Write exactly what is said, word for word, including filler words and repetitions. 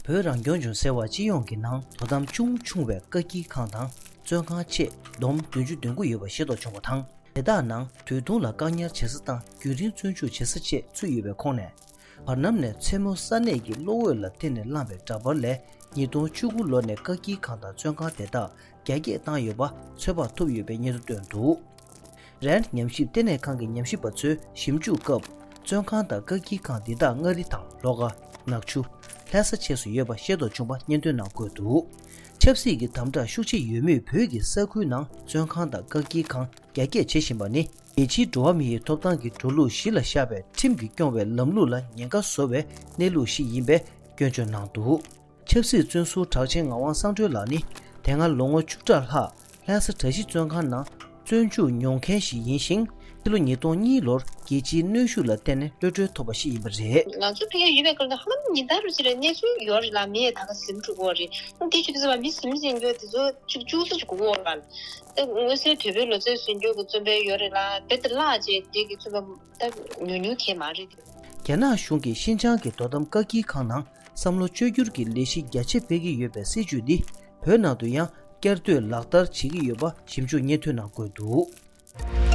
བོད་རང་སྐྱོང་ལྗོངས་ཟེར་བ་སྤྱི་ཡོངས་ཀྱི་ནང་དོ་དམ་ཅུང་ཆུང་བའི་བཀག་སྐྱིལ་ཁང་དང་བཙོན་ཁང་ཆེད་བསྡོམས་བདུན་ཅུ་དོན་དགུ་ཡོད་པ་ཤེས་རྟོགས་བྱུང་བ་དང་། དེ་དག་ནང་དུས་ཐུང་ལ་བཀག་ཉར་བྱེད་ས་དང་རྒྱུན་རིང་བཙོན་འཇུག་བྱེད་ས་བཅས་ཚུད་ཡོད་པའི་ཁོངས་ནས། བར་སྣང་ནས་མཚན་མོ་ས་གནས་ཀྱི་གློག་འོད་ལ་བརྟེན་ནས་བླངས་པའི་འདྲ་པར་ལས། ཉིས་སྟོང་བཅུ་དགུ་ལོ་ནས་བཀག་སྐྱིལ་ཁང་དང་བཙོན་ཁང་དེ་དག་རྒྱ་སྐྱེད་བཏང་ཡོད་པ་ཚོད་དཔག་ཐུབ་ཡོད་པའི་སྙན་ཐོ་བཏོན་འདུག་རན་ཉམས་ཞིབ་ལྟེ་གནས་ཁང་གི་ཉམས་ཞིབ་པ་ཚོས་ཞིབ་འཇུག་སྐབས། བཙོན་ཁང་དང་བཀག་སྐྱིལ་ཁང་འདི་དག་མངའ་རིས་དང་ལྷོ་ཁ། ནག་ཆུ། ལྷ་ས་བཅས་སུ་ཡོད་པ་ཤེས་རྟོགས་བྱུང་བ་སྙན་ཐོའི་ནང་འཁོད་འདུག་ཆབ་སྲིད་ཀྱི་དམ་དྲག་ཤུགས་ཆེ་ཡོད་མུས་བོད་ཀྱི་ས་ཁུལ་ནང་བཙོན་ཁང་དང་བཀག་སྐྱིལ་ཁང་རྒྱ་སྐྱེད་བྱེད་བཞིན་པ་ནི། རྒྱལ་སྤྱིའི་འགྲོ་བ་མིའི་ཐོབ་ཐང་གི་འགྲོ་ལུགས་གཞི་ལ་བཞག་པའི་ཁྲིམས་ཀྱིས་སྐྱོང་བའི་ལམ་ལུགས་ལ་ཉེན་ཁ་བཟོ་བའི་གནས་ལུགས་ཤིག་ཡིན་པའི་སྐྱོན་བརྗོད་གནང་འདུག་ཆབ་སྲིད་བཙོན་ཟུར་གྲགས་ཆེན་ངག་དབང་གསང་སྒྲོན་ལགས་ནི། དེ་སྔ་ལོ་ངོ་བཅུ་ཕྲག་ལྷག་ལྷ་ས་གྲྭ་བཞི་བཙོན་ཁང་ནང་བཙོན་འཇུག་མྱོང་མཁན་ཞིག་ཡིན་ཞིང་། ཕྱི་ལོ་ཉིས་སྟོང་གཉིས་ལོར་རྒྱལ་སྤྱིའི་གནོན་ཤུགས་ལ་བརྟེན་ནས་གློད་གྲོལ་ཐོབ་པ་ཞིག་ཡིན་པ་རེད། ང་ཚོ་ཕ་གིར་ཡོད་པའི་སྐབས་ལ་ཧ་ལམ་ཉིན་ལྟར་རུ་ཅིག་ལ་གནས་ཚུལ་ཡོད་རེད་ལ། མི་ཡས་ད་ག་ཟིན་འགྲོ་གི་ཡོད་རེད། འདི་ཅི་ཟེར་བ་མི་ཟིན་ཟིན་རྒྱུ་དེ་ཚོ་ཅིག་བཅུག་ས་ཅིག་དགོས་ཀྱི་ཡོད་རེད་ལ། ད་མངོན་གསལ་དོད་པོའི་ལོ་ཚད་ཟིན་རྒྱུ་གི་བཙོན་པ་ཡོད་རེད་ལ། དེ་ལྟར་བརླག་བྱས་དེ་གི་བཙོན་པ་ད་ཉུང་ཉུང་གང་ཡང་མ་རེད། རྒྱ་ནག་གཞུང་གིས་ཤིན་ཅང་གི་དོ་དམ་བཀག་སྐྱིལ་ཁང་ནང་བསམ་བློ་བཅོས་བསྒྱུར་གྱི་ལས་གཞི་རྒྱ་ཆེ་སྤེལ་གྱི་ཡོད་པའི་སྲིད་བྱུས་འདི་བོད་ནང་དུ་ཡང་བསྐྱར་ཟློས་ལག་བསྟར་བྱེད་ཀྱི་ཡོད་པ་ཞིབ་འཇུག་སྙན་ཐོའི་ནང་འཁོད་འདུག